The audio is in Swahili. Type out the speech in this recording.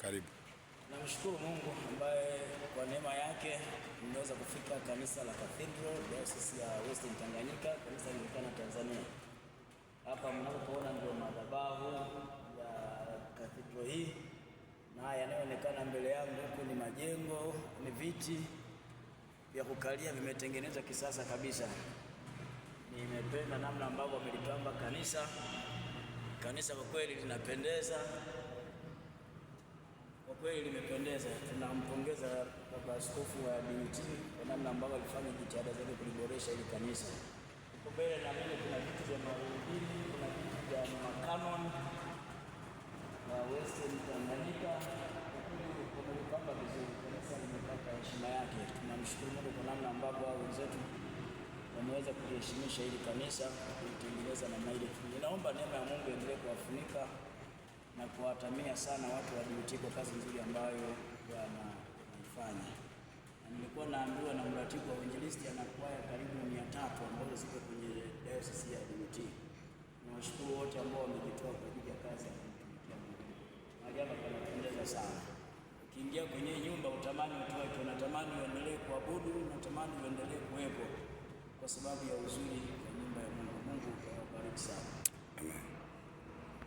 Karibu. Namshukuru Mungu ambaye kwa neema yake nimeweza kufika kanisa la Cathedral Diocese ya Western Tanganyika, kanisa linaonekana Tanzania. Hapa mnapoona ndio madhabahu ya cathedral hii, na yanayoonekana mbele yangu huku ni majengo, ni viti vya kukalia vimetengenezwa kisasa kabisa. Nimependa namna ambavyo wamelipamba kanisa. Kanisa kwa kweli linapendeza, kwa kweli limependeza. Tunampongeza Baba Askofu wa DUT kwa namna ambavyo alifanya jitihada zake kuliboresha hili kanisa. Huko mbele na mimi kuna vitu vya mahubiri, kuna vitu vya makanon wa Western Tanganyika. Kwa kweli wamelipamba vizuri, kanisa limepata heshima yake. Tunamshukuru Mungu kwa namna ambavyo hao wenzetu wameweza kuliheshimisha hili kanisa, kulitengeneza namna ile. Ninaomba neema ya Mungu iendelee kuwafunika na kuwatamia sana watu wa DUT kwa kazi nzuri ambayo wanaifanya. Na nilikuwa naambiwa na mratibu wa uinjilisti ana kwaya karibu 300 ambazo ziko kwenye diocese ya DUT. Niwashukuru wote ambao wamejitoa kwa ajili ya kazi ya kumtumikia Mungu. Mahali hapa panapendeza sana. Ukiingia kwenye nyumba utamani utoke, unatamani uendelee kuabudu, unatamani uendelee kuwepo kwa sababu ya uzuri wa nyumba ya Mungu. Mungu awabariki sana. Amen.